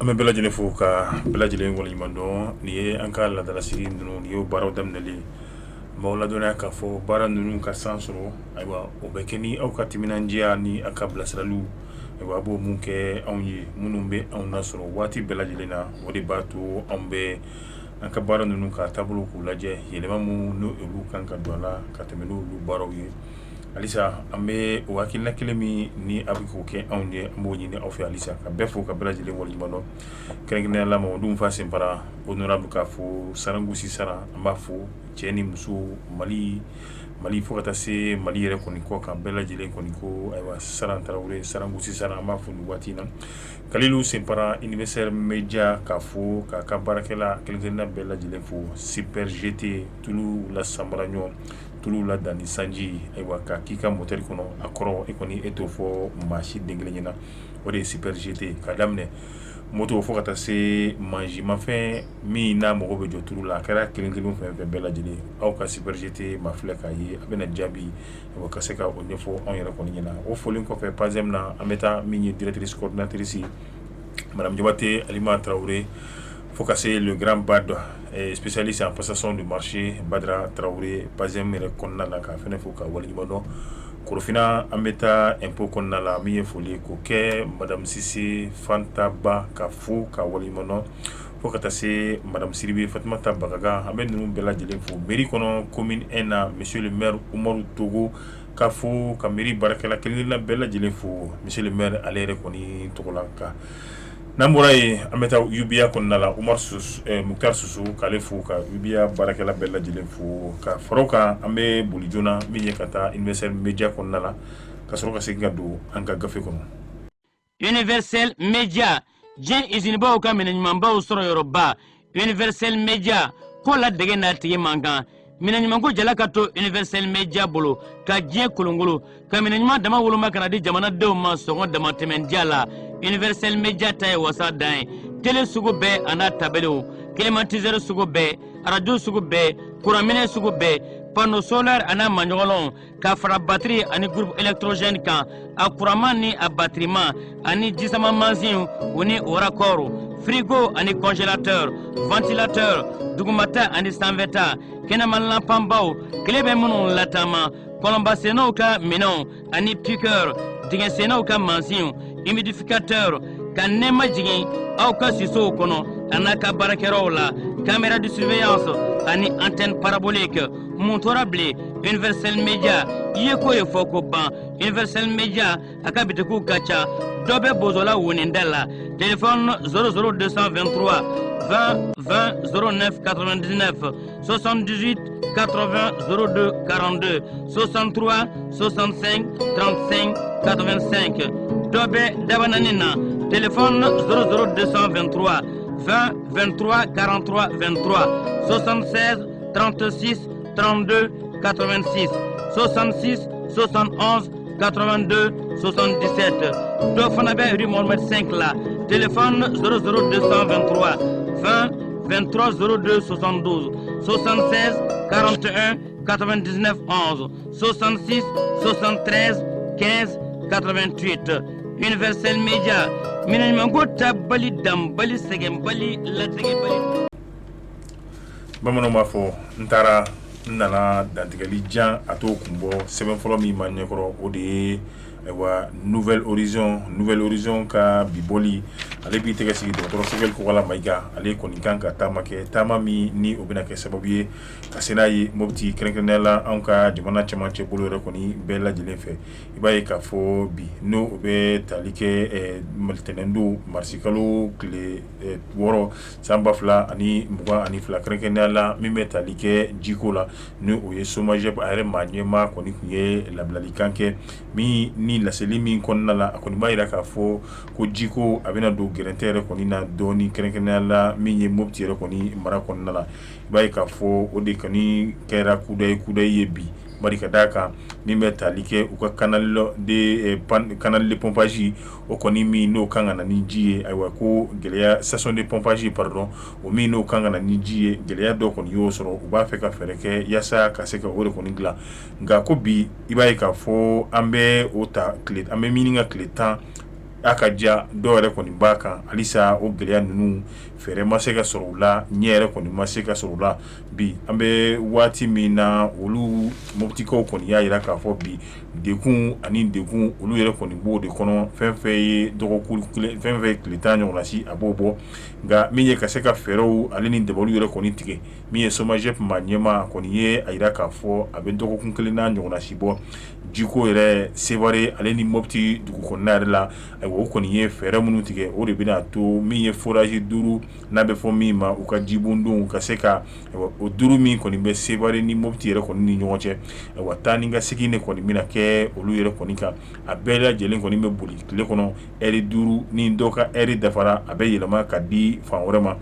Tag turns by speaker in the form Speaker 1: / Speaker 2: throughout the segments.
Speaker 1: An bɛ bɛɛ lajɛlen fo ka bɛɛ lajɛlen waleɲuman dɔn. Nin ye an ka laadalasigi ninnu, nin ye baaraw daminɛlen. N b'aw ladɔnniya k'a fɔ baara ninnu ka san sɔrɔ, ayiwa, o bɛ kɛ ni aw ka timinandiya ni aw ka bilasiraliw. Ayiwa, a b'o mun kɛ anw ye, minnu bɛ anw lasɔrɔ waati bɛɛ lajɛlen na, o de b'a to anw bɛ an ka baara ninnu ka taabolo k'u lajɛ, yɛlɛma minnu n'o olu kan ka don a la ka tɛmɛ n'olu baaraw ye. Halisa an bɛ o hakilina kelen min ni a bɛ k'o kɛ anw ye, an b'o ɲini aw fɛ halisa, ka bɛɛ fo ka bɛɛ lajɛlen waleɲuman dɔn, kɛrɛnkɛrɛnnenya la Mamadu Nfa Senpara, honorable, k'a fo Sarangusi Sara, an b'a fo, cɛ ni muso, Mali Mali fo ka taa se Mali yɛrɛ kɔni kɔ kan, bɛɛ lajɛlen kɔni ko ayiwa, Saran Tarawele, Sarangusi Sara, an b'a fo nin waati in na. Kalilu Senpara, Universel Media, k'a fo k'a ka baarakɛla kelen-kelenna bɛɛ lajɛlen fo. Super GT, tulu la sanbara ɲɔ, tulu la dan ni sanji, ayiwa, k'a k'i ka moteur kɔnɔ, a kɔrɔ e kɔni e t'o fɔ maa si den kelen ɲɛna, o de ye Super GT. Ka daminɛ moto fo ka taa se mansimafɛn min n'a mago bɛ jɔ tulu la, a kɛra kelen kelen fɛn fɛn bɛɛ lajɛlen, aw ka Super GT ma filɛ k'a ye, a bɛna jaabi ka se ka o ɲɛfɔ anw yɛrɛ kɔni ɲɛna. O foli kɔfɛ, PASEM na, an bɛ taa min ye directrice coordinatrice madame Jabate Alima Tarawele, fo ka se le grand Bad, spécialiste en passation de marché, Badara Tarawele, PASEM yɛrɛ kɔnɔna la, k'a fana fo ka waleɲuman dɔn. Korofina, an bɛ taa impôt kɔnɔna la, min ye foli k'o kɛ madame Sise Fanta Ba, ka fo ka waleɲuman dɔn, fo ka taa se madame Sidibe Fatumata Bagaga. An bɛ ninnu bɛɛ lajɛlen fo. Mairie kɔnɔ, commune 1 na, monsieur le maire Umaru Togo, ka fo ka mairie baarakɛla kelen-kelenna bɛɛ lajɛlen fo monsieur le maire ale yɛrɛ kɔni tɔgɔ la. Ka n'an bɔra yen, an bɛ taa UBA kɔnɔna la, Umaru Muktar Susu, k'ale fo ka UBA baarakɛla bɛɛ lajɛlen fo. Ka fara o kan, an bɛ boli joona min ye ka taa Universel Media kɔnɔna la, ka sɔrɔ ka segin ka don an ka gafe kɔnɔ.
Speaker 2: Universel Media, diɲɛ izinibaw ka minɛn ɲumanbaw sɔrɔ yɔrɔba. Universel Media ko la dege n'a tigi man kan, minɛn ɲumanko jala ka to Universel Media bolo ka diɲɛ kolongolo, ka minɛn ɲuman dama woloma ka na di jamanadenw ma sɔngɔ damatɛmɛndiya la. Universel Media ta ye wasa dan ye. Tele sugu bɛɛ a n'a tabelew, climatiseur sugu bɛɛ, arajo sugu bɛɛ, kuranminɛ sugu bɛɛ, panneau solaire a n'a maɲɔgɔnlɔnw, ka fara batiri ani groupe électrogène kan, a kuranman ni a batiriman, ani jisama mansinw, o ni o raccord, frigo ani congélateur, ventilateur, dugumata ani sanfɛta, kɛnɛma lanpanbaw, tile bɛ minnu lataama, kɔlɔnbasennaw ka minɛnw ani piqueur, dingɛsennaw ka mansinw, humidificateur, ka nɛɛma jigin aw ka sisow kɔnɔ a n'a ka baarakɛyɔrɔw la, caméra de surveillance ani antenne parabolique. Mun tora bilen? Universel Media i ye ko ye fɔ ko ban. Universel Media a ka bitikiw ka ca. Dɔ bɛ Bozola woninda la, téléphone 00223 20 20 09 99, 78 80 02 42, 63 65 35 85. Dɔ bɛ Dabanani na, téléphone 00223 20 23 43 23, 76 36 32 86, 66 71 82 77. Dɔ fana bɛ rue Mohamed 5 la, téléphone 00223 20 23 02 72, 76 41 99 11, 66 73 15 88. Universel Media, minɛn ɲumanko tabali, danbali, sɛgɛnbali, ladɛgɛbali.
Speaker 1: Bamananw b'a fɔ n taara n nana, dantigɛli jan a t'o kun bɔ. Sɛbɛn fɔlɔ min ma ɲɛkɔrɔ, o de ye ayiwa Nouvel Horizon. Nouvel Horizon ka bi bɔli, ale b'i tɛgɛ sigi dɔgɔtɔrɔ Sogɛli Kokala Mayiga, ale kɔni kan ka taama kɛ, taama min ni o bɛna kɛ sababu ye ka se n'a ye Mopti, kɛrɛnkɛrɛnnenya la anw ka jamana cɛmancɛ bolo yɛrɛ kɔni bɛɛ lajɛlen fɛ. I b'a ye k'a fɔ bi, n'o o bɛ tali kɛ tɛnɛndon marisikalo tile 6 san 2022, kɛrɛnkɛrɛnnenya la min bɛ tali kɛ jiko la, ni o ye SOMAGEP, a yɛrɛ maa ɲɛmaa kɔni tun ye labilalikan kɛ min ni laseli min kɔnɔna la, a kɔni b'a jira k'a fɔ ko jiko a bɛna don gɛrɛntɛ yɛrɛ kɔni na dɔɔni, kɛrɛnkɛrɛnnenya la min ye Mopti yɛrɛ kɔni mara kɔnɔna la. I b'a ye k'a fɔ o de kɔni kɛra kudayi kudayi ye bi, bari ka d'a kan min bɛ tali kɛ u ka canal de pompage, o kɔni min n'o kan ka na ni ji ye, ayiwa, ko gɛlɛya, station de pompage, pardon, o min n'o kan ka na ni ji ye, gɛlɛya dɔ kɔni y'o sɔrɔ. U b'a fɛ ka fɛɛrɛ kɛ yaasa ka se ka o de kɔni dilan. Nka ko bi, i b'a ye k'a fɔ an bɛ o ta tile, an bɛ min ka tile 10. A ka diya dɔw yɛrɛ kɔni b'a kan halisa o gɛlɛya ninnu fɛɛrɛ ma se ka sɔrɔ u la, ɲɛ yɛrɛ kɔni ma se ka sɔrɔ u la. Bi an bɛ waati min na, olu Moptikaw kɔni y'a jira k'a fɔ bi degun ani degun olu yɛrɛ kɔni b'o de kɔnɔ. Fɛn fɛn ye dɔgɔkun kelen, fɛn fɛn ye tile 10 ɲɔgɔnna si, a b'o bɔ. Nka min ye ka se ka fɛɛrɛw ale ni dabaliw yɛrɛ kɔni tigɛ, min ye SOMAGEP maa ɲɛmaa kɔni ye a jira k'a fɔ a bɛ dɔgɔkun kelen n'a ɲɔgɔnna si bɔ jiko yɛrɛ Sevare ale ni Mopti dugu kɔnɔna yɛrɛ la. Ayiwa, o kɔni ye fɛɛrɛ minnu tigɛ, o de bɛna to min ye forage 5 n'a bɛ fɔ min ma u ka jibondon ka se ka o 5 min kɔni bɛ Sevare ni Mopti yɛrɛ kɔni ni ɲɔgɔn cɛ, ayiwa, taa ni ka segin de kɔni bɛna kɛ olu yɛrɛ kɔni kan. A bɛɛ lajɛlen kɔni bɛ boli tile kɔnɔ ɛri 5, ni dɔ ka ɛri dafara, a bɛ yɛlɛma ka di fan wɛrɛ ma.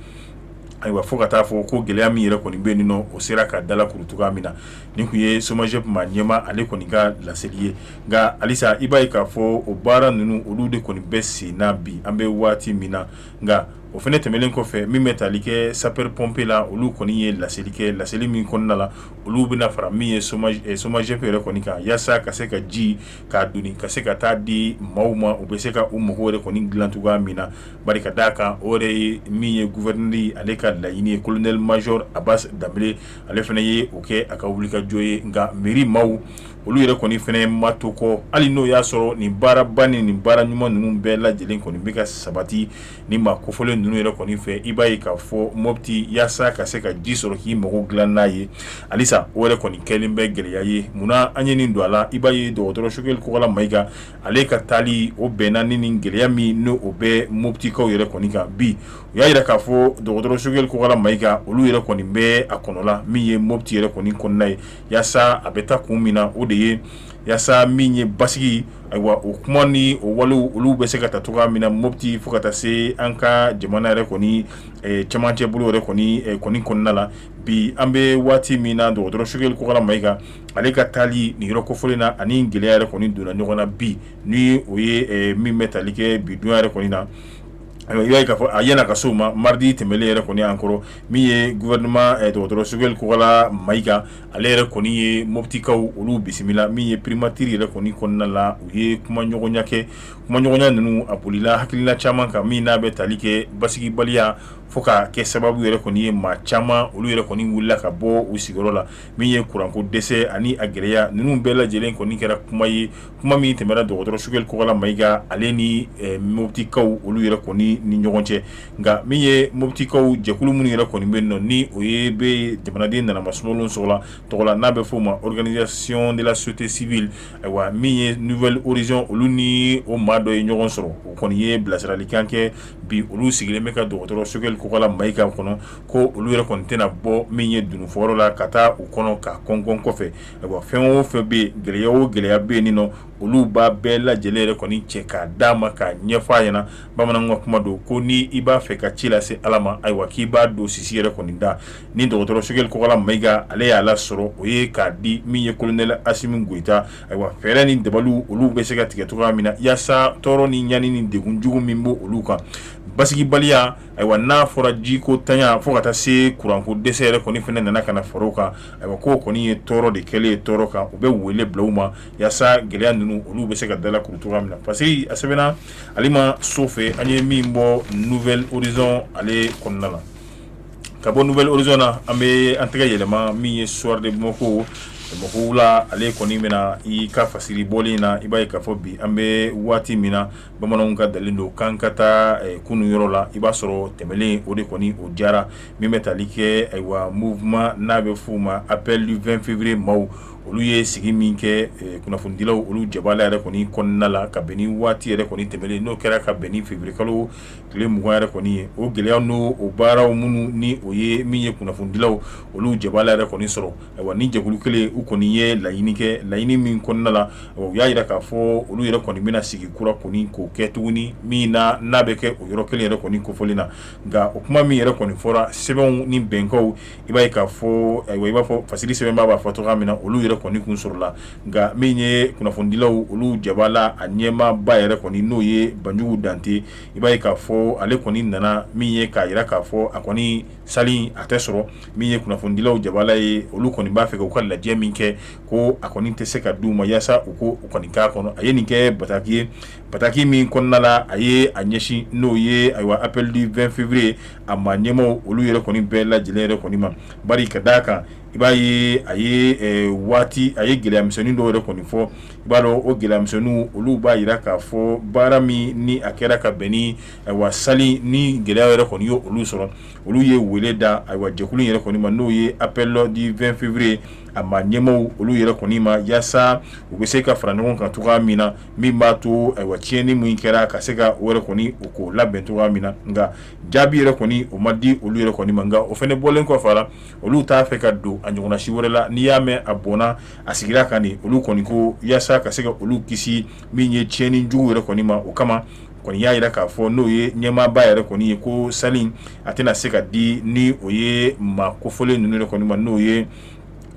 Speaker 1: Ayiwa, fo ka taa fɔ ko gɛlɛya min yɛrɛ kɔni bɛ yen nɔ, o sera ka dalakuru cogoya min na. Nin tun ye SOMAGEP maa ɲɛmaa ale kɔni ka laseli ye. Nka halisa i b'a ye k'a fɔ o baara ninnu, olu de kɔni bɛ sen na bi an bɛ waati min na. Nka o fana tɛmɛnen kɔfɛ, min bɛ tali kɛ sapeur pompier la, olu kɔni ye laseli kɛ. Laseli min kɔnɔna la, olu bɛna fara min ye SOMAGEP yɛrɛ kɔni kan, yaasa ka se ka ji k'a doni ka se ka taa di maaw ma, u bɛ se ka u mago yɛrɛ kɔni dilan cogoya min na. Bari ka d'a kan, o yɛrɛ ye min ye gouverneur ale ka laɲini ye, colonel major Abbas Danbele, ale fana ye o kɛ a ka wulikajɔ ye. Nka mairie maaw, olu yɛrɛ kɔni fana ma to kɔ, hali n'o y'a sɔrɔ nin baaraba ni nin baara ɲuman ninnu bɛɛ lajɛlen kɔni bɛ ka sabati ni maa kofɔlen ninnu yɛrɛ kɔni fɛ. I b'a ye k'a fɔ Mopti, yaasa ka se ka ji sɔrɔ k'i mago dilan n'a ye, halisa o yɛrɛ kɔni kɛlen bɛ gɛlɛya ye. Munna an ye nin don a la? I b'a ye dɔgɔtɔrɔ Choguel Kokalla Maïga ale ka taali, o bɛnna ni nin gɛlɛya min n'o o bɛ Moptikaw yɛrɛ kɔni kan bi. U y'a jira k'a fɔ dɔgɔtɔrɔ Choguel Kokalla Maïga, olu yɛrɛ kɔni bɛ a kɔnɔla min ye Mopti yɛrɛ kɔni kɔnɔna ye, yaasa a bɛ taa kun min na, o de ye yaasa min ye basigi, ayiwa, o kuma ni o walew, olu bɛ se ka ta cogoya min na Mopti fo ka taa se an ka jamana yɛrɛ kɔni cɛmancɛ bolo yɛrɛ kɔni kɔnɔna la. Bi an bɛ waati min na, dɔgɔtɔrɔ Choguel Kokalla Maïga ale ka taali nin yɔrɔ kofɔlen na ani gɛlɛya yɛrɛ kɔni donna ɲɔgɔn na bi, ni o ye min bɛ tali kɛ bi don yɛrɛ kɔni na. Ayiwa, i b'a ye k'a fɔ a yann'a ka s'o ma, mardi tɛmɛlen yɛrɛ kɔni an kɔrɔ, min ye gouvernement dɔgɔtɔrɔ Choguel Kokalla Maïga ale yɛrɛ kɔni ye Moptikaw olu bisimila min ye primature yɛrɛ kɔni kɔnɔna la. U ye kumaɲɔgɔnya kɛ. Kumaɲɔgɔnya ninnu, a bolila hakilina caman kan, min n'a bɛ tali kɛ basigibaliya fo ka kɛ sababu yɛrɛ kɔni ye maa caman olu yɛrɛ kɔni wulila ka bɔ u sigiyɔrɔ la, min ye kuranko dɛsɛ ani a gɛlɛya ninnu bɛɛ lajɛlen kɔni kɛra kuma ye, kuma min tɛmɛna dɔgɔtɔrɔ Choguel Kokalla Maïga ale ni Moptikaw olu yɛrɛ kɔni ni ɲɔgɔn cɛ. Nka min ye Moptikaw jɛkulu minnu yɛrɛ kɔni bɛ nɔ, ni o ye bɛ jamanaden nanama sumalen tɔgɔ la, n'a bɛ f'o ma organisation de la société civile, ayiwa, min ye Nouvel Horizon, olu ni o maa dɔ ye ɲɔgɔn sɔrɔ. O kɔni ye bilasiralikan kɛ. Bi olu sigilen bɛ ka dɔgɔtɔrɔ Choguel Kokalla Maïga kɔnɔ ko olu yɛrɛ kɔni tɛna bɔ min ye dununfɔyɔrɔ la ka taa u kɔnɔ ka kɔnkɔn kɔfɛ. Ayiwa, fɛn o fɛn bɛ yen, gɛlɛya o gɛlɛya bɛ yen nɔ, olu b'a bɛɛ lajɛlen yɛrɛ kɔni cɛ k'a d'a ma k'a ɲɛfɔ a ɲɛna. Bamananw ka kuma don ko ni i b'a fɛ ka ci lase Ala ma, ayiwa, k'i b'a don sisi yɛrɛ kɔni da. Ni dɔgɔtɔrɔ Choguel Kokalla Maïga ale y'a lasɔrɔ, o ye k'a di min ye colonel Assimi Goïta. Ayiwa, fɛɛrɛ ni dabaliw olu bɛ se ka tigɛ cogoya min na yaasa tɔɔrɔ ni ɲani ni degun jugu min b'o olu kan, basigibaliya, ayiwa, n'a fɔra jiko tanya fo ka taa se kuranko dɛsɛ yɛrɛ kɔni fana nana ka na fara o kan, ayiwa, k'o kɔni ye tɔɔrɔ de kɛlen ye tɔɔrɔ kan. U bɛ wele bila u ma yaasa gɛlɛya ninnu olu bɛ se ka dalakuru cogoya min na, parce que a sɛbɛnna Alima So fɛ, an ye min bɔ Nouvel Horizon ale kɔnɔna la. Ka bɔ Nouvel Horizon na, an bɛ an tɛgɛ yɛlɛma min ye Soir de Bamako. Bamako wula ale kɔni bɛna i ka fasiri bɔlen na. I b'a ye k'a fɔ bi an bɛ waati min na, bamananw ka dalen don k'an ka taa kunun yɔrɔ la. I b'a sɔrɔ tɛmɛlen o de kɔni o diyara min bɛ tali kɛ, ayiwa, mouvement n'a bɛ f'o ma appel du 20 février maaw, olu ye sigi min kɛ kunnafonidilaw olu jabala yɛrɛ kɔni kɔnɔna la ka bɛn ni waati yɛrɛ kɔni tɛmɛlen, n'o kɛra ka bɛn ni février kalo tile 20 yɛrɛ kɔni ye. O gɛlɛya n'o o baaraw minnu ni o ye min ye kunnafonidilaw olu jabala yɛrɛ kɔni sɔrɔ, ayiwa, ni jɛkulu kelen u kɔni ye laɲini kɛ. Laɲini min kɔnɔna la, u y'a jira k'a fɔ olu yɛrɛ kɔni bɛna sigi kura kɔni k'o kɛ tuguni, min na n'a bɛ kɛ o yɔrɔ kelen yɛrɛ kɔni kofɔlen na. Nka o kuma min yɛrɛ kɔni fɔra, sɛbɛnw ni bɛnkanw, i b'a ye k'a fɔ, ayiwa, i b'a fɔ fasiri sɛbɛnbaa b'a fɔ cogoya min na, olu yɛrɛ kɔni kun sɔrɔla. Nka min ye kunnafonidilaw olu jabala a ɲɛmaaba yɛrɛ kɔni, n'o ye Banjugu Dante, i b'a ye k'a fɔ ale kɔni nana min ye k'a jira k'a fɔ a kɔni sali a tɛ sɔrɔ. Min ye kunnafonidilaw jabala ye, olu kɔni b'a fɛ k'u ka lajɛ min min kɛ ko a kɔni tɛ se ka d'u ma yaasa u ko u kɔni k'a kɔnɔ. A ye nin kɛ bataki ye, bataki min kɔnɔna la a ye a ɲɛsin n'o ye ayiwa appel du 20 février a maa ɲɛmaaw olu yɛrɛ kɔni bɛɛ lajɛlen yɛrɛ kɔni ma. Bari ka d'a kan, i b'a ye a ye waati a ye gɛlɛyamisɛnnin dɔw yɛrɛ kɔni fɔ. I b'a dɔn o gɛlɛyamisɛnninw olu b'a jira k'a fɔ baara min ni a kɛra ka bɛn ni ayiwa salle ni gɛlɛya yɛrɛ kɔni ye olu sɔrɔ, olu ye wele da ayiwa jɛkulu yɛrɛ kɔni ma, n'o ye appel du 20 février a maa ɲɛmaaw olu yɛrɛ kɔni ma, yaasa u bɛ se ka fara ɲɔgɔn kan cogoya min na, min b'a to ayiwa tiɲɛni min kɛra ka se ka o yɛrɛ kɔni u k'o labɛn cogoya min na. Nka jaabi yɛrɛ kɔni o ma di olu yɛrɛ kɔni ma. Nka o fana bɔlen kɔfɛ a la, olu t'a fɛ ka don a ɲɔgɔnna si wɛrɛ la. N'i y'a mɛn a bɔnna a sigira kan de, olu kɔni ko yaasa ka se ka olu kisi min ye tiɲɛni jugu yɛrɛ kɔni ma. O kama kɔni y'a jira k'a fɔ n'o ye ɲɛmaaba yɛrɛ kɔni ye ko salle a tɛna se ka di ni o ye maa kofɔlen ninnu yɛrɛ kɔni ma, n'o ye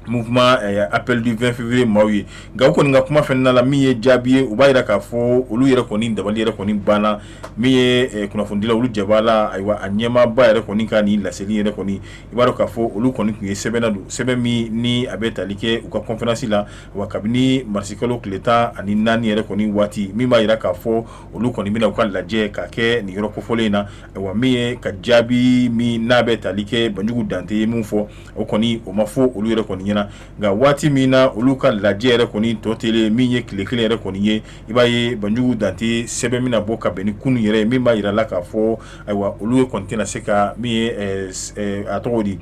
Speaker 1: mouvement appel du 20 février maaw ye. Nka u kɔni ka kuma fana la, min ye jaabi ye, u b'a jira k'a fɔ olu yɛrɛ kɔni dabali yɛrɛ kɔni banna. Min ye kunnafonidilaw olu jaba la, ayiwa a ɲɛmaaba yɛrɛ kɔni ka nin laseli yɛrɛ kɔni, i b'a dɔn k'a fɔ olu kɔni tun ye sɛbɛn don, sɛbɛn min ni a bɛ tali kɛ u ka conférence la wa kabini marisikalo tile 14 yɛrɛ kɔni waati, min b'a jira k'a fɔ olu kɔni bɛna u ka lajɛ ka kɛ nin yɔrɔ kofɔlen in na. Ayiwa min ye ka jaabi min n'a bɛ tali kɛ Banjugu Dante ye min fɔ, o kɔni o ma fɔ olu yɛrɛ kɔni ɲɛna. Nka waati min na olu ka lajɛ yɛrɛ kɔni tɔ telen min ye tile kelen yɛrɛ kɔni ye, i b'a ye Banjugu Dante sɛbɛn min na bɔ ka bɛn ni kunun yɛrɛ ye, min b'a jira la k'a fɔ ayiwa olu kɔni tɛna se ka min ye a tɔgɔ di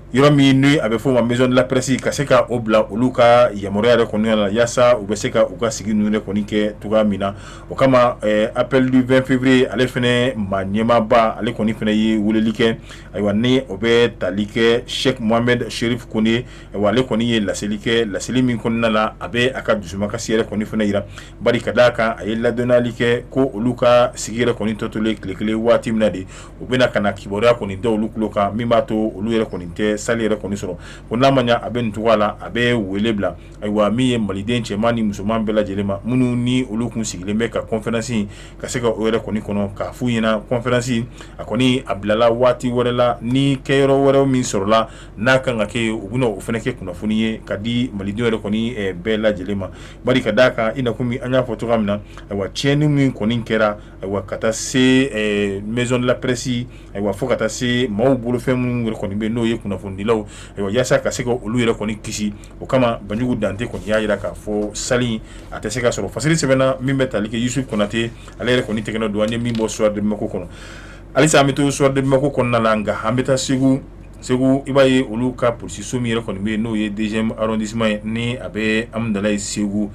Speaker 1: yɔrɔ min ni a bɛ fɔ o ma maison de la presse, ka se ka o bila olu ka yamaruya yɛrɛ kɔnɔna la, yaasa u bɛ se ka u ka sigi ninnu yɛrɛ kɔni kɛ cogoya min na. O kama appel du 20 février ale fana maa ɲɛmaaba ale kɔni fana ye weleli kɛ, ayiwa ni o bɛ tali kɛ Cheikh Mohamed Cherif Kone. Ayiwa ale kɔni ye laseli kɛ, laseli min kɔnɔna la a bɛ a ka dusumakasi yɛrɛ kɔni fana jira. Bari ka d'a kan, a ye ladɔnniyali kɛ ko olu ka sigi yɛrɛ kɔni tɔ tolen tile kelen waati min na de, u bɛna ka na kibaruya kɔni da olu tulo kan min b'a to olu yɛrɛ kɔni tɛ salle yɛrɛ kɔni sɔrɔ. Ko n'a ma ɲɛ a bɛ nin cogoya la, a bɛ wele bila ayiwa min ye maliden cɛman ni musoman bɛɛ lajɛlen ma, minnu ni olu kun sigilen bɛ ka conférence ka se ka o yɛrɛ kɔni kɔnɔ, k'a f'u ɲɛna conférence a kɔni a bilala waati wɛrɛ la, ni kɛyɔrɔ wɛrɛ min sɔrɔla n'a kan ka kɛ, u bɛna o fana kɛ kunnafoni ye ka di malidenw yɛrɛ kɔni bɛɛ lajɛlen ma. Bari ka d'a kan, i na komi an y'a fɔ cogoya min na, ayiwa tiɲɛni min kɔni kɛra, ayiwa ka taa se maison de la presse, ayiwa fo ka taa se maaw bolofɛn minnu yɛrɛ kɔni bɛ, n'o ye kunnafonidilaw, ayiwa yaasa ka se ka olu yɛrɛ kɔni kisi, o kama Banjugu Dante kɔni y'a jira k'a fɔ salle a tɛ se ka sɔrɔ. Fasiri sɛbɛnna min bɛ tali kɛ Yusuf Konate, ale yɛrɛ kɔni tɛgɛ don, an ye min bɔ Soir de Bamako kɔnɔ. Halisa an bɛ to Soir de Bamako kɔnɔna la, nka an bɛ taa Segu. Segu, i b'a ye olu ka polisiso min yɛrɛ kɔni bɛ yen, n'o ye deuxième arrondissement ye, ni a bɛ Amudalayi Segu,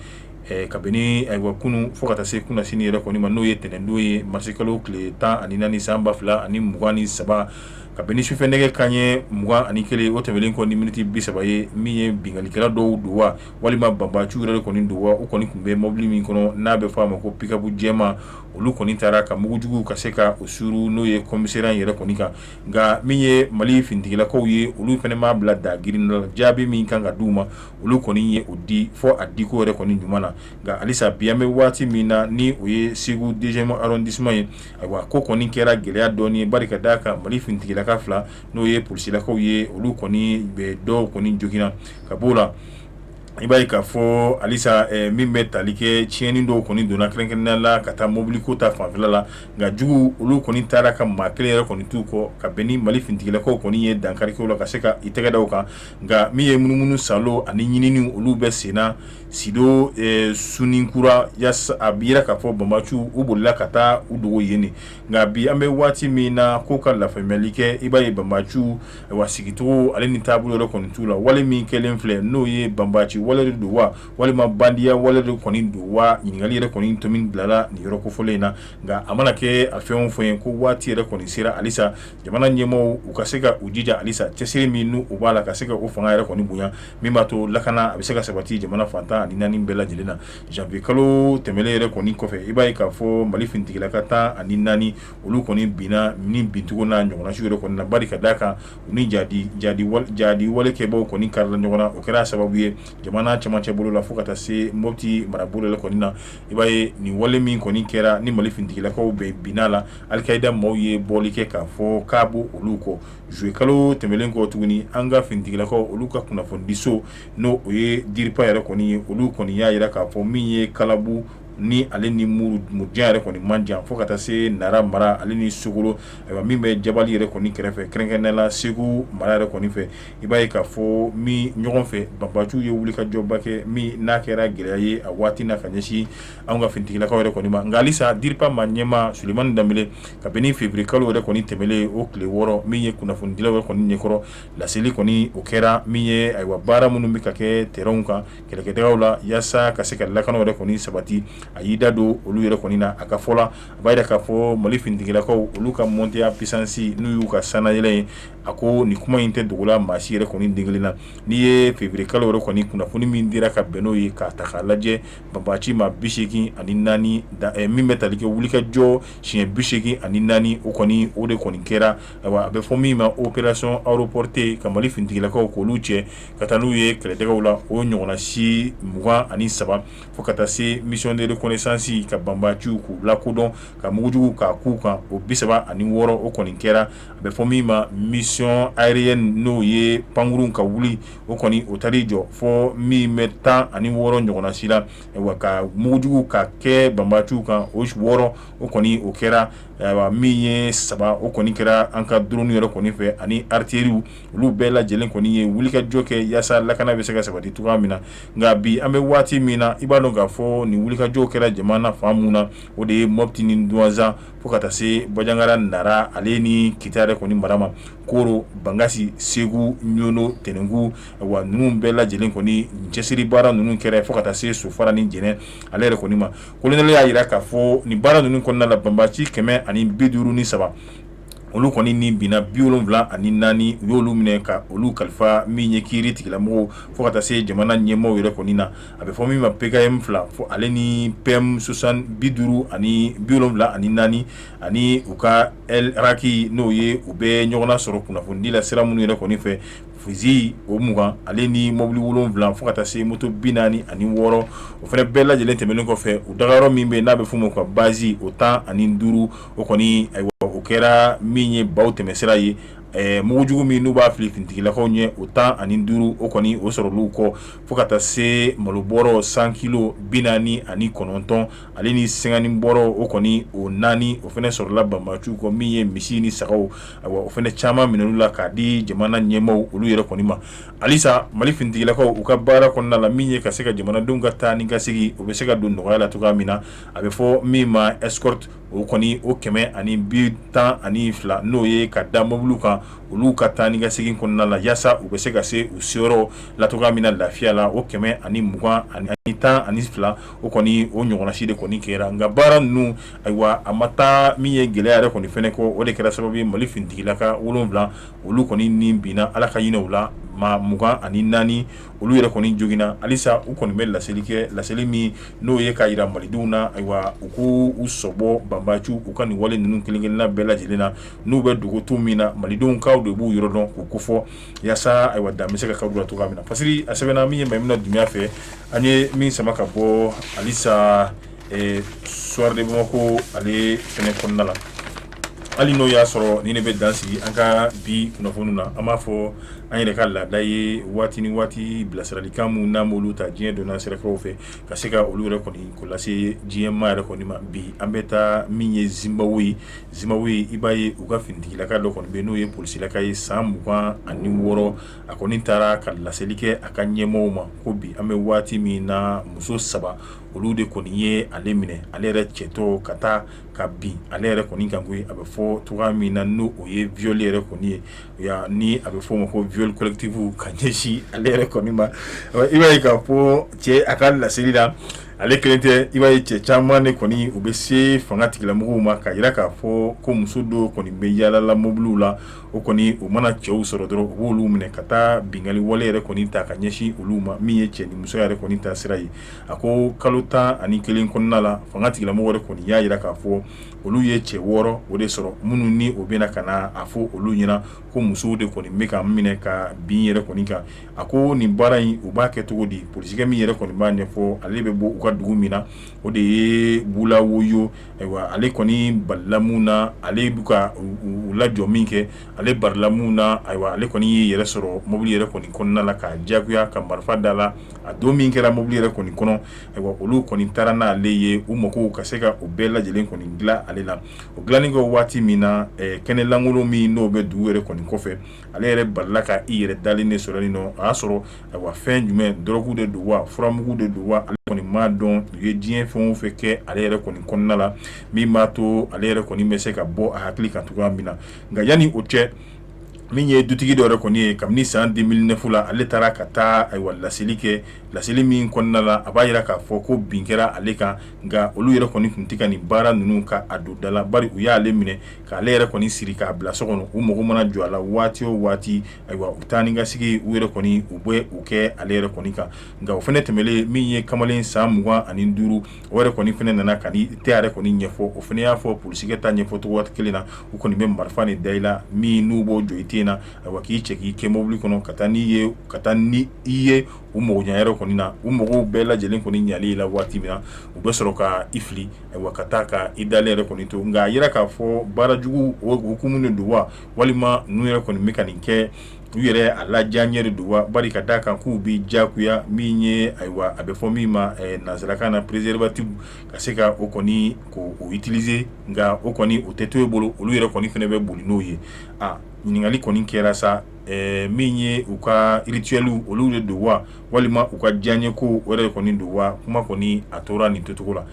Speaker 1: kabini ayiwa kunun fo ka taa se kunasini yɛrɛ kɔni ma, n'o ye tɛnɛndon ye, marisikalo tile 14 san 2023, kabini sufɛ nɛgɛ kanɲɛ 21, o tɛmɛnen kɔ ni miniti 30 ye, min ye binkannikɛla dɔw don wa walima banbaciw yɛrɛ kɔni don wa, u kɔni tun bɛ mobili min kɔnɔ n'a bɛ fɔ a ma ko pick-up jɛman, olu kɔni taara ka mugujugu ka se ka o suuru, n'o ye commissariat yɛrɛ kɔni kan. Nka min ye Mali finitigilakaw ye, olu fana m'a bila da girin la, jaabi min kan ka d'u ma, olu kɔni ye o di fɔ a diko yɛrɛ kɔni ɲuman na. Nka halisa bi an bɛ waati min na, ni o ye Segu deuxième arrondissement ye, ayiwa ko kɔni kɛra gɛlɛya dɔɔni ye. Bari ka d'a kan, Mali finitigilaka fila, n'o ye polisilakaw ye, olu kɔni bɛ dɔw kɔni joginna ka b'o la. I b'a ye k'a fɔ halisa min bɛ tali kɛ tiɲɛni dɔw kɔni donna kɛrɛnkɛrɛnnenya la ka taa mobiliko ta fanfɛla la. Nka jugu olu kɔni taara ka maa kelen yɛrɛ kɔni t'u kɔ, ka bɛn ni Mali finitigilakaw kɔni ye dankari kɛ o la ka se ka i tɛgɛ da o kan. Nka min ye munumunu salo ani ɲinini, olu bɛ senna Sido Suninkura, yaasa a bɛ yira k'a fɔ banbaciw u bolila ka taa u dogo yen de. Nka bi an bɛ waati min na, ko ka lafaamuyali kɛ, i b'a ye banbaciw ayiwa sigicogo ale ni taabolo yɛrɛ kɔni t'u la. Wale min kɛlen filɛ, n'o ye banbaci wale de don wa walima bandiya wale de kɔni don wa, ɲininkali yɛrɛ kɔni tomi bilala nin yɔrɔ kofɔlen in na. Nka a mana kɛ a fɛn o fɛn ye, ko waati yɛrɛ kɔni sera halisa jamana ɲɛmaaw u ka se ka u jija halisa cɛsiri min n'u u b'a la ka se ka o fanga yɛrɛ kɔni bonya, min b'a to lakana a bɛ se ka sabati jamana fan 14 bɛɛ lajɛlen na. Janvier kalo tɛmɛnen yɛrɛ kɔni kɔfɛ, i b'a ye k'a fɔ Mali finitigilaka 14 olu kɔni binna ni bincogo n'a ɲɔgɔnna su yɛrɛ kɔni na. Bari ka d'a kan, u ni jadi walekɛbaw kɔni karila ɲɔgɔn na, o kɛra sababu ye jamana jamana cɛmancɛ bolo la fo ka taa se Mopti marabolo yɛrɛ kɔni na. I b'a ye nin wale min kɔni kɛra ni Mali finitigilakaw bɛ binna la, Alikayida maaw ye bɔli kɛ k'a fɔ k'a b'o olu kɔ. Juillet kalo tɛmɛnen kɔ tuguni, an ka finitigilakaw olu ka kunnafonidiso, n'o o ye DIRPA yɛrɛ kɔni ye, olu kɔni y'a jira k'a fɔ min ye Kalabu ni ale ni Murujan yɛrɛ kɔni man jan, fo ka taa se Nara mara ale ni Sokolo, ayiwa min bɛ Jabali yɛrɛ kɔni kɛrɛfɛ, kɛrɛnkɛrɛnnenya la Segu mara yɛrɛ kɔni fɛ. I b'a ye k'a fɔ min ɲɔgɔn fɛ banbaanciw ye wulikajɔba kɛ min n'a kɛra gɛlɛya ye a waati na ka ɲɛsin anw ka finitigilakaw yɛrɛ kɔni ma. Nka halisa DIRPA maa ɲɛmaa Sulemani Danbele, kabini février kalo yɛrɛ kɔni tɛmɛnen o tile 6, min ye kunnafonidilaw yɛrɛ kɔni ɲɛkɔrɔ laseli kɔni o kɛra min ye, ayiwa baara minnu bɛ ka kɛ terrainw kan kɛlɛkɛdagaw la yaasa ka se ka lakana yɛrɛ kɔni sabati, a y'i da don olu yɛrɛ kɔni na. A ka fɔ la, a b'a jira k'a fɔ Mali finitigilakaw olu ka montée en puissance n'u y'u ka sannayɛlɛn ye, a ko nin kuma in tɛ dogo la maa si yɛrɛ kɔni den kelen na. N'i ye février kalo yɛrɛ kɔni kunnafoni min dira ka bɛn n'o ye k'a ta k'a lajɛ, banbaanci maa 84 min bɛ tali kɛ wulikajɔ siɲɛ 84, o kɔni o de kɔni kɛra. Ayiwa a bɛ fɔ min ma opération aéroportée, ka Mali finitigilakaw k'olu cɛ ka taa n'u ye kɛlɛdagaw la, o ɲɔgɔnna si 23, fo ka taa se mission de reconnaissance ka banbaanciw k'u lakodɔn ka mugujugu k'a k'u kan, o 36 o kɔni kɛra. A bɛ fɔ min ma mission aérienne, n'o ye pankurun ka wuli, o kɔni o taar'i jɔ fɔ min bɛ 16 ɲɔgɔnna si la, ayiwa ka mugujugu ka kɛ banbaanciw kan, o 6 o kɔni o kɛra. Ayiwa min ye 3 o kɔni kɛra an ka drone yɛrɛ kɔni fɛ ani artillerie, olu bɛɛ lajɛlen kɔni ye wulikajɔ kɛ yaasa lakana bɛ se ka sabati cogoya min na. Nka bi an bɛ waati min na, i b'a dɔn k'a fɔ nin wulikajɔ kɛra jamana fan min na, o de ye Mopti ni Duwanzan fo ka taa se Bajangara, Nara ale ni Kita yɛrɛ kɔni mara ma, Koro, Bankasi, Segu, Ɲɔnɔ, Tɛnɛnku, wa ninnu bɛɛ lajɛlen kɔni cɛsiri baara ninnu kɛra fo ka taa se Sofara ni Jɛnɛ ale yɛrɛ kɔni ma. Kolonɛli y'a jira k'a fɔ nin baara ninnu kɔnɔna la, banbaanci 153 olu kɔni ni binna, 74 u y'olu minɛ ka olu kalifa min ye kiiri tigilamɔgɔw fo ka taa se jamana ɲɛmaaw yɛrɛ kɔni na. A bɛ fɔ min ma PKM 2 fo ale ni PM 74 ani u ka LRAK, n'o ye u bɛ ɲɔgɔn sɔrɔ kunnafonidi la sira minnu yɛrɛ kɔni fɛ, fusil o 20 ale ni mobili 7 fo ka taa se moto 46, o fana bɛɛ lajɛlen tɛmɛnen kɔfɛ, u dagayɔrɔ min bɛ n'a bɛ f'o ma ka base o 15, o kɔni ayiwa o kɛra min ye baw tɛmɛsira ye. Mugujugu min n'u b'a fili finitigilakaw ɲɛ, o 15, o kɔni o sɔrɔl'u kɔ, fo ka taa se malobɔrɔ 100 kilo 49 ale ni 50 bɔrɔ, o kɔni o 4, o fana sɔrɔla banbaanciw kɔ. Min ye misi ni sagaw, ayiwa o fana caman minɛn'u la k'a di jamana ɲɛmaaw olu yɛrɛ kɔni ma. Halisa Mali finitigilakaw u ka baara kɔnɔna la, min ye ka se ka jamanadenw ka taa ni ka segin o bɛ se ka don nɔgɔya la cogoya min na, a bɛ fɔ min ma escorte, o kɔni o 112, n'o ye ka da mobiliw kan olu ka taa ni ka segin kɔnɔna la yaasa u bɛ se ka se u seyɔrɔ la cogoya min na lafiya la, o 112 o kɔni o ɲɔgɔnna si de kɔni kɛra. Nka baara ninnu, ayiwa a ma taa min ye gɛlɛya yɛrɛ kɔni fɛnɛ kɔ, o de kɛra sababu ye Mali finitigilaka 7 olu kɔni ni binna, Ala ka hinɛ u la, maa 24 olu yɛrɛ kɔni joginna. Halisa u kɔni bɛ laseli kɛ, laseli min n'o ye k'a jira malidenw na, ayiwa u k'u sɔbɔ banbaanciw u ka nin wale ninnu kelen-kelenna bɛɛ lajɛlen na, n'u bɛ dogo min na, malidenw kaw de b'u yɔrɔ dɔn k'u kofɔ yaasa ayiwa dan bɛ se ka kɛ la cogoya min na. Fasiri a sɛbɛnna min ye Mayimuna Dunbiya fɛ, an ye min sama ka bɔ halisa Soir de Bamako ale fɛnɛ kɔnɔna la. Hali n'o y'a sɔrɔ ni ne bɛ dan sigi an ka bi kunnafoni na, an b'a fɔ an yɛrɛ ka laada ye waati ni waati bilasiralikan minnu n'an b'olu ta diɲɛ donna sirakaw fɛ ka se ka olu yɛrɛ kɔni ko lase diɲɛ maa yɛrɛ kɔni ma. Bi an bɛ taa min ye Zimbabwe. Zimbabwe, i b'a ye u ka finitigilaka dɔ kɔni bɛ, n'o ye polisilaka ye, san 26, a kɔni taara ka laseli kɛ a ka ɲɛmɔgɔw ma ko bi an bɛ waati min na, muso 3 olu de kɔni ye ale minɛ, ale yɛrɛ cɛtɔ ka taa ka bin ale yɛrɛ kɔni kan koyi. A bɛ fɔ cogoya min na, n'o o ye viol yɛrɛ kɔni ye, ni a bɛ fɔ o ma ko viol collectif ka ɲɛsin ale yɛrɛ kɔni ma. I b'a ye k'a fɔ cɛ a ka laseli la, Ale kelen tɛ, i b'a ye cɛ caman de kɔni u bɛ se fanga tigilamɔgɔw ma ka jira k'a fɔ ko muso dɔw kɔni bɛ yaalala mobiliw la. O kɔni u mana cɛw sɔrɔ dɔrɔn, u b'olu minɛ ka taa binkanni wale yɛrɛ kɔni ta ka ɲɛsin olu ma, min ye cɛ ni muso yɛrɛ kɔni ta sira ye. A ko kalo 11 kɔnɔna la, fanga tigilamɔgɔw yɛrɛ kɔni y'a jira k'a fɔ olu ye cɛ 6 o de sɔrɔ, minnu ni o bɛna ka na a fɔ olu ɲɛna ko musow de kɔni bɛ ka minɛ ka bin yɛrɛ kɔni kan. A ko nin baara in, u b'a kɛ cogo di? Polisikɛ min yɛrɛ kɔni b'a ɲɛfɔ, ale bɛ bɔ u ka dugu min na, o de ye Bulawayo. Ayiwa, ale kɔni balila mun na, ale bɛ ka u lajɔ min kɛ, ale balila mun na. Ayiwa, ale kɔni y'i yɛrɛ sɔrɔ mobili yɛrɛ kɔni kɔnɔna la, k'a diyagoya ka marifa da la. A don min kɛra mobili yɛrɛ kɔni kɔnɔ, ayiwa, olu kɔni taara n'ale ye, u mago ka se ka o bɛɛ lajɛlen kɔni dilan ale la. O dilanni kɛ waati min na, kɛnɛ lankolon min n'o bɛ dugu yɛrɛ kɔni kɔfɛ, ale yɛrɛ balila ka i yɛrɛ dalen de sɔrɔ nin nɔ. A y'a sɔrɔ, ayiwa, fɛn jumɛn, dɔrɔgu de don wa, furamugu de don wa, ale kɔni m'a dɔn. U ye diɲɛ fɛn o fɛn kɛ ale yɛrɛ kɔni kɔnɔna la min b'a to ale yɛrɛ kɔni bɛ se ka bɔ a hakili kan cogoya min na. Nka yanni o cɛ, min ye dutigi dɔ yɛrɛ kɔni ye, kabini san 2009 la, ale taara ka taa, ayiwa, laseli kɛ. Laseli min kɔnɔna la, a b'a jira k'a fɔ ko bin kɛra ale kan, nka olu yɛrɛ kɔni tun tɛ ka nin baara ninnu ka a don da la, bari u y'ale minɛ k'ale yɛrɛ kɔni siri k'a bila so kɔnɔ. U mago mana jɔ a la waati o waati, ayiwa, u taa ni ka sigi u yɛrɛ kɔni u bɛ u kɛ ale yɛrɛ kɔni kan. Nka o fana tɛmɛlen, min ye kamalen san 25, o yɛrɛ kɔni fana nana ka tɛ yɛrɛ kɔni ɲɛfɔ. O fana y'a fɔ polisikɛ ta ɲɛfɔ cogo kelen na. U kɔni bɛ marifa de da i la min n'u b'o jɔ i ten na, ayiwa, k'i cɛ k'i kɛ mobili kɔnɔ ka taa n'i ye, ka taa ni i ye u mago ɲɛ yɛrɛ kɔni na. U mago bɛɛ lajɛlen kɔni ɲali i la waati min na, u bɛ sɔrɔ ka i fili, ayiwa, ka taa ka i dalen yɛrɛ kɔni to. Nka a yira k'a fɔ baara jugu o hukumu de don wa, walima ninnu yɛrɛ kɔni bɛ ka nin kɛ u yɛrɛ a ladiyaɲɛ de don wa, bari ka d'a kan k'u bɛ diyagoya min ye, ayiwa, a bɛ fɔ min ma nansarakan na préservatif, ka se ka o kɔni k'o utiliser, nka o kɔni o tɛ to e bolo, olu yɛrɛ kɔni fana bɛ boli n'o ye. A ɲininkali kɔni kɛra sa, min ye u ka rituel olu de don wa, walima u ka diyaɲɛ ko o yɛrɛ kɔni don wa? Kuma kɔni a tora nin tocogo la.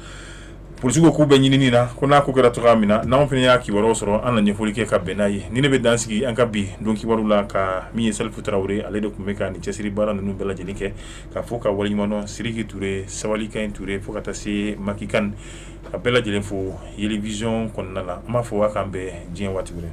Speaker 1: Polisiw ko k'u bɛ ɲinini na, ko n'a ko kɛra cogoya min na, n'anw fana y'a kibaruyaw sɔrɔ, an na ɲɛfɔli kɛ ka bɛn n'a ye. Ni ne bɛ dan sigi an ka bi don kibaru la, ka min ye Salifu Tarawele, ale de tun bɛ ka nin cɛsiri baara ninnu bɛɛ lajɛlen kɛ, ka fɔ ka waleɲuman dɔn Sidiki Ture, Sabali Kan Ture, fo ka taa se Maki Kan, ka bɛɛ lajɛlen fo Yeli Vision kɔnɔna la. An b'a fɔ a k'an bɛn diɲɛ waati wɛrɛ.